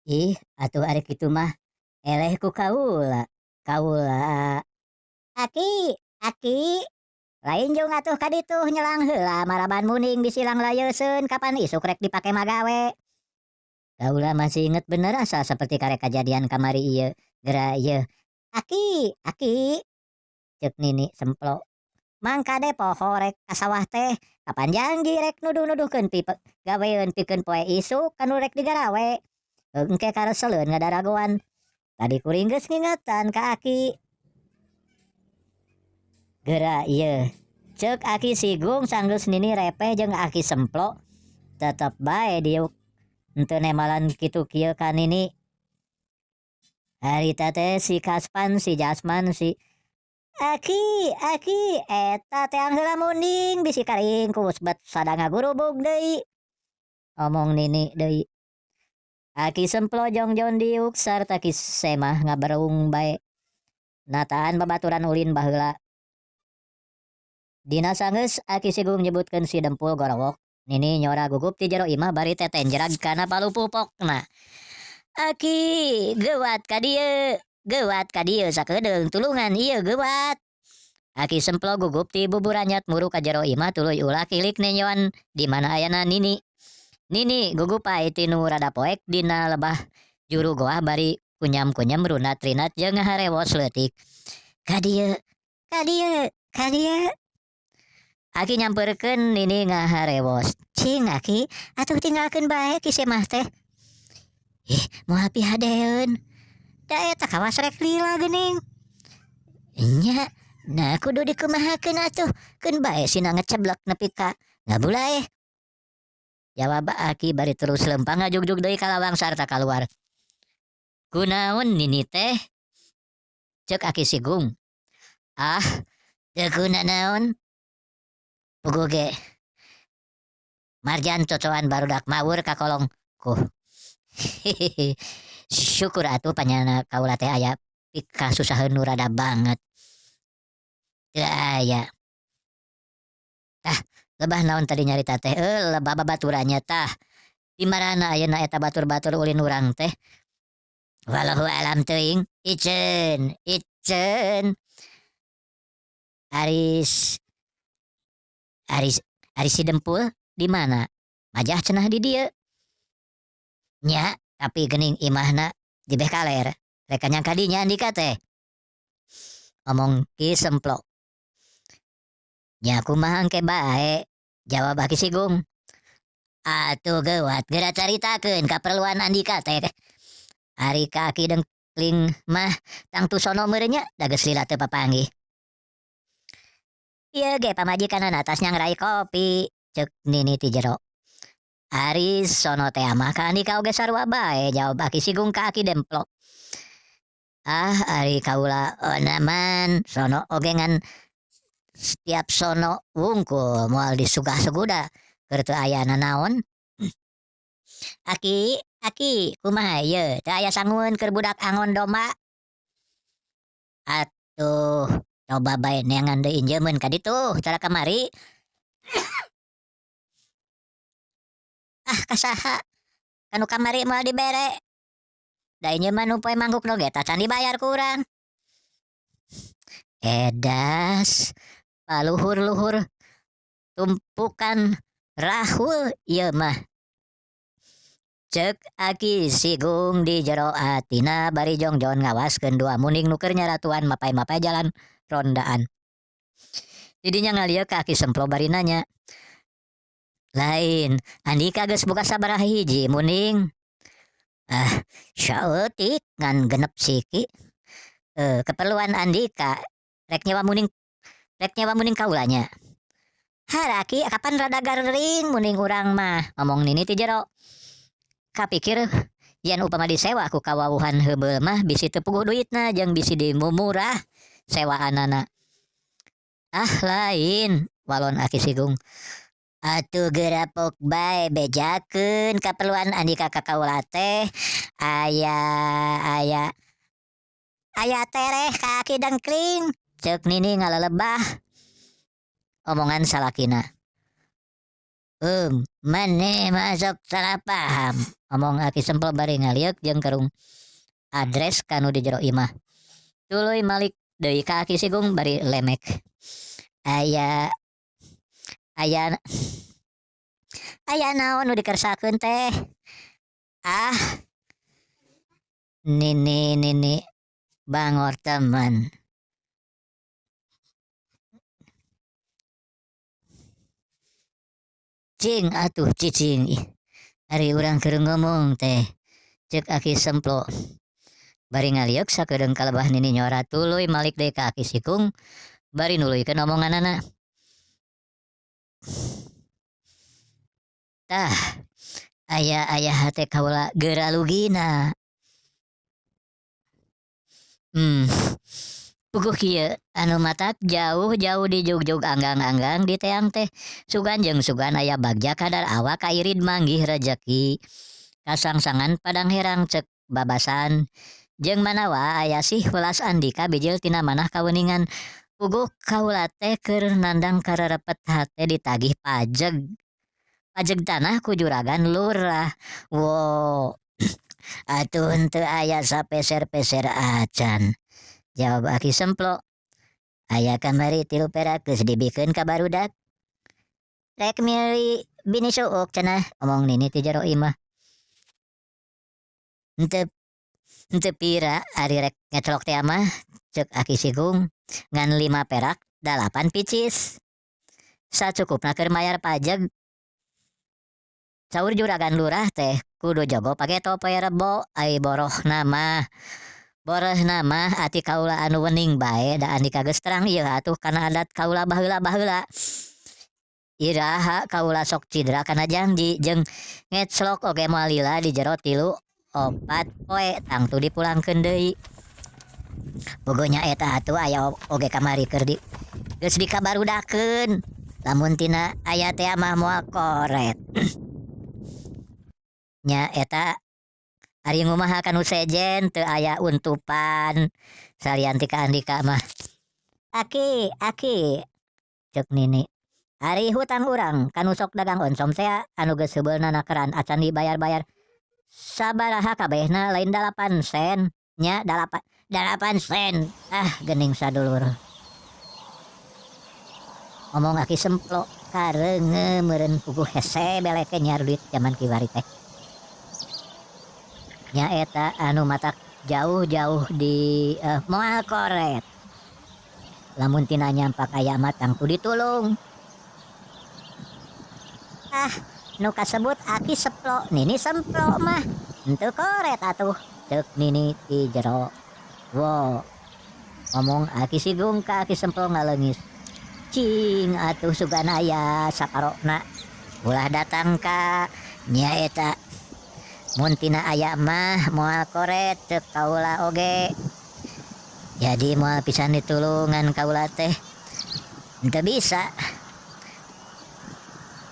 Ih, atuh ari kitu mah eleh ku kaula. Kaula. Aki, aki. Lain jung atuh ka ditu nyelang heula maraban munding bisi langlayeuseun kapan isuk rek dipake magawe. Kaula masih inget bener asa seperti karek kajadian kamari ieu. Gera ieu. Aki, aki. Ceuk Nini Semplo. Mang kade poho rek ka sawah teh kapan janji rek nuduh-nuduhkeun pi gaweun pikeun poe isuk kanu rek digarawe. Engke kareseleun ngadaragoan. Tadi kuring geus ngingetan ka aki. Gera ieu. Ceuk Aki Sigung sanggeus Nini repeh jeung Aki Semplo tetep bae diuk henteu nemalan kitu kieu ka Nini. Harita teh si Kaspan si Jasman si Aki, aki, eta teang heula munding bisi karingkus bet sada ngagurubug deui. Omong Nini deui. Aki Semplo jongjon diuk sarta Ki Semah ngaberung bae. Nataan babaturan ulin baheula. Dina sanggeus Aki Sigung nyebutkeun si Dempul gorowok, Nini nyora gugup ti jero imah bari tetenjerag kana palupupokna. Aki, geuwat ka dieu. Geuwat ka dieu sakedeung tulungan ieu geuwat. Aki Semplo gugup ti buburanyat muru ka jero imah tuluy ulah kilik nenjoan di mana ayana Nini. Nini gugupai ti nu rada poek dina lebah juru goah bari kunyam-kunyam runat-rinat jeung ngaharewos leutik. Ka dieu, ka dieu, ka dieu. Aki nyampeurkeun Nini ngaharewos. Cing aki, atuh tinggalkeun bae Ki Semah teh. Ih, moal pihadeun. Da eta kawas rek lila geuning. Nya, nah kudu dikumahakeun atuh. Keun bae sina ngeceblek nepi ka ngabulaeh. Jawab aki bari terus lempang ngajugjug deui ka lawang sarta kaluar. Kunaon Nini teh? Ceuk Aki Sigung. Ah, teu kunanaon. Puguh ge. Marjan cocoan barudak mawur ka kolong kuh. Syukur atuh panyana kaula teh aya pikasusaheun nu rada banget. Teu aya. Tah, lebah naon tadi nyarita teh? Lebah babaturannya tah. Di marana ayeuna eta batur-batur ulin urang teh? Wallahu alam teuing. Iceun, iceun. Aris, aris, ari si Dempul di mana? Majah cenah di dieu. Nya, tapi geuning imahna di beh kaler. Rek kanyang ka dinya Andika teh. Omong Ki Semplo. Nya kumaha engke bae, jawab Aki Sigung. Atuh geuwat geura caritakeun kaperluan Andika teh. Ari ka Aki Dengkling mah tangtu sono meureun nya da geus lila teu papanggih. Ieu ge pamajikanana tas nyangrai kopi, ceuk Nini ti jero. Ari sono teh mah ka Andika oge sarua bae, jawab Aki Sigung ka Aki Demplo. Ah, ari kaula onaman sono oge ngan setiap sono wungkul moal disugah-suguda keur teu aya nanaon. Aki, aki, kumaha ieu teu aya sangueun keur budak angon domba? Atuh, coba bae neangan deui injeumeun ka ditu cara kamari. Ah kasaha kanu kamari moal dibere. Da injeuman nu poe mangkuk oge tacan dibayar ku urang. Edas paluhur-luhur tumpukan rahul ieu mah. Ceuk Aki Sigung di jero atina bari jongjon ngawaskeun dua munding nu keur nyaratuan mapay-mapay jalan rondaan. Didinya ngalieu ka Aki Semplo bari nanya. Lain, Andika geus boga sabaraha hiji munding? Ah, saeutik ngan 6 siki. Keperluan Andika rek nyewa munding, rek nyewa munding kaula nya. Haraki kapan rada garing munding urang mah, ngomong Nini ti jero. Kapikir yen upama disewa ku kawawuhan heubeul mah bisi teu puguh duitna jeung bisi dimumurah sewaanana. Ah lain, walon Aki Sigung. Atuh geura pok bae bejakeun kaperluan Andika ka kaula teh aya aya aya tereh ka Aki Dengkling, ceuk Nini ngalelebah omongan salakina. Maneh mah sok salah paham, omong Aki Semplo bari ngalieuk jeung kerung adres kanu di jero imah. Tuluy malik deui ka Aki Sigung bari lemek. Aya aya aya naon nu dikersakeun teh? Ah nini nini bangor temen. Cing atuh cicing ih ari urang keur ngomong teh ceuk Aki Semplo. Bari ngalieuk sakedeung kalebah nini nyora tuluy malik deui ka Aki Sigung bari nuluykeun omonganana. Tah aya aya hate kaula geuralugina. Puguh kieu anu matak jauh-jauh dijugjug anggang-anggang di teang teh sugan jeung sugan aya bagja kadar awak kairid manggih rejeki. Kasangsangan padang herang ceuk babasan jeung manawa aya sih welas andika bijil tina manah kaweuningan. Puguh kaula teh keur nandang karerepet hate ditagih pajeg. Pajeg tanah ku juragan lurah. Wo atuh henteu aya sapeser-peser acan. Jawab Aki Semplo. Aya kamari 3 perak geus dibikeun ka barudak. Rek milih bini suuk cenah omong nini ti jero imah. Henteu henteu pira ari rek ngecelok teh mah ceuk Aki Sigung ngan 5 perak 8 picis. Sacukupna keur mayar pajeg. Saur juragan lurah teh kudu jago pageto poe Rebo ai borohna mah. Borehna mah ati kaula anu wening bae da andika geus terang ieu atuh kana adat kaula baheula-baheula. Iraha kaula sok cidra kana janji jeung ngeclok oge moal lila di jero 3 4 poe tangtu dipulangkeun deui. Puguhnya eta atuh aya oge kamari keur di geus dikabarudakeun. Lamun tina aya teh mah moal koret. Nya eta ari ngumaha kanu sejen teu aya untupan salian ti ka andika mah. Aki, aki ceuk nini. Ari hutang urang kanu sok dagang oncom teh anu geus heubeulna nakeran acan dibayar-bayar. Sabaraha kabehna lain 8 sen nya 8 sen. Ah geuning sadulur. Omong Aki Semplo kareunge meureun puguh hese beleke nyiar duit jaman kiwari teh. Nya eta anu matak jauh-jauh di moal koret. Lamun tina nyampak aya mah tangtu ditulung. Ah, nu kasebut Aki Semplo, nini Semplo mah henteu koret atuh ceuk nini ti jero. Wo, omong Aki Sigung ka Aki Semplo ngaleungis. Cing atuh sugan aya saparona ulah datang ka nya eta. Mun tina aya mah moal koret ceuk kaula oge. Jadi moal pisan ditulungan kaula teh. Henteu bisa.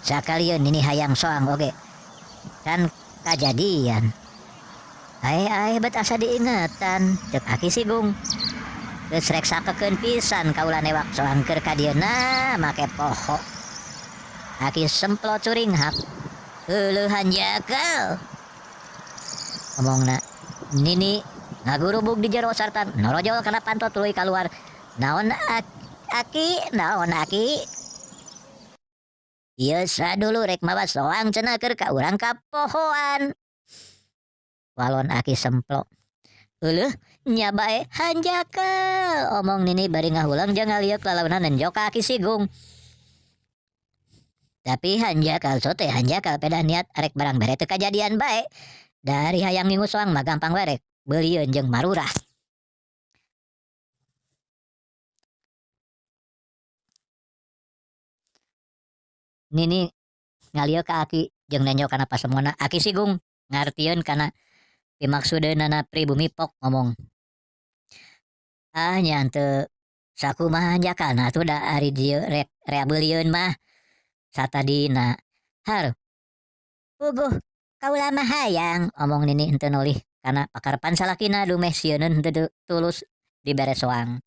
Sakalieun nini hayang soang oge. Kan kajadian. Ae ae bet asa diingetan ceuk Aki Sigung. Geus rek sakekeun pisan kaula newak soang keur ka dieuna make poho. Aki Semplo curinghak. Euleuhan jagal. Omongna nini ngagurubug di jero sarta norojol kana panto tuluy kaluar. Naon aki, naon aki? Ieu sadulur rek mawa soang cenah keur ka urang kapohoan. Walon Aki Semplo. Euleuh nya bae hanjakal omong nini bari ngahuleng jeung ngalieuk lalaunan nenjok ka Aki Sigung. Tapi hanjakal sote hanjakal peda niat arek barang bere teu kajadian bae. Dari hayang ngingu soang mah gampang wae rek beulieun jeung marurah. Nini ngalieuk ka Aki jeung nenjok kana pasemona. Aki Sigung ngartieun kana pimaksudeunana pribumi pok ngomong. Ah nya henteu sakumaha hanjakalna atuh da ari dieu rek rea beulieun mah satadina. Har puguh kaula mah hayang omong nini henteu nolih kana pakarepan salakina dumeh sieuneun henteu tulus dibere soang.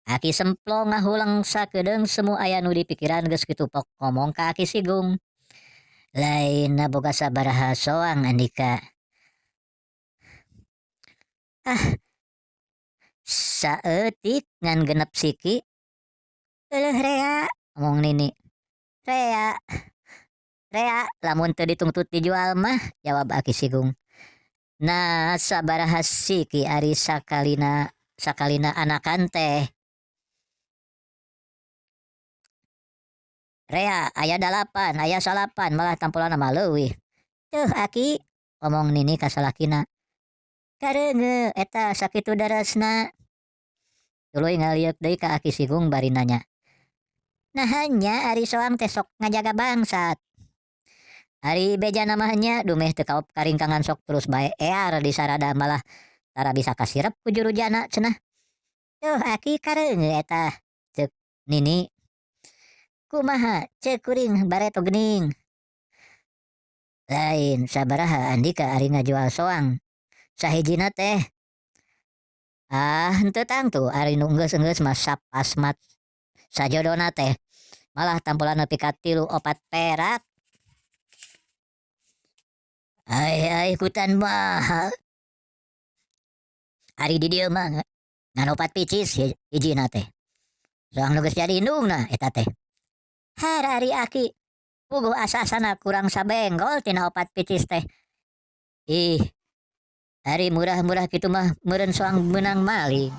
Aki Semplo ngahuleng sakedeung semu aya nu dipikiran geus kitu pok ngomong ka Aki Sigung. Lain boga sabaraha soang andika. Ah saeutik ngan 6 siki. Euleuh rea omong nini. Rea rea lamun teu ditungtut dijual mah jawab Aki Sigung. Nah sabaraha siki ari sakalina sakalina anakan teh. Rea aya 8 aya 9 malah tampolanna mah leuwih. Teuh aki omong nini ka salakina. Kareungeu eta sakitu daresna. Tuluy ngalieuk deui ka Aki Sigung bari nanya. Naha nya ari soang teh sok ngajaga bangsat. Ari bejana mah nya dumeh teu kaop karingkangan sok terus bae ear di sarada malah tara bisa kasirep ku jurujana cenah. Tuh aki kareungeu eta ceuk nini. Kumaha ceuk kuring bareto geuning. Lain sabaraha andika ari ngajual soang. Sahijina teh. Ah henteu tangtu ari nu enggeus-enggeus mah sapasmat sajodona teh. Malah tampolan nepi ka 3 4 perak. Ai ai kutan mah. Ari di dieu mah ngan 4 picis hijina teh. Soang nu geus jadi indungna eta teh. Har ari aki puguh asa-asana kurang sabenggol tina 4 picis teh. Ih ari murah-murah kitu mah meureun soang meunang maling.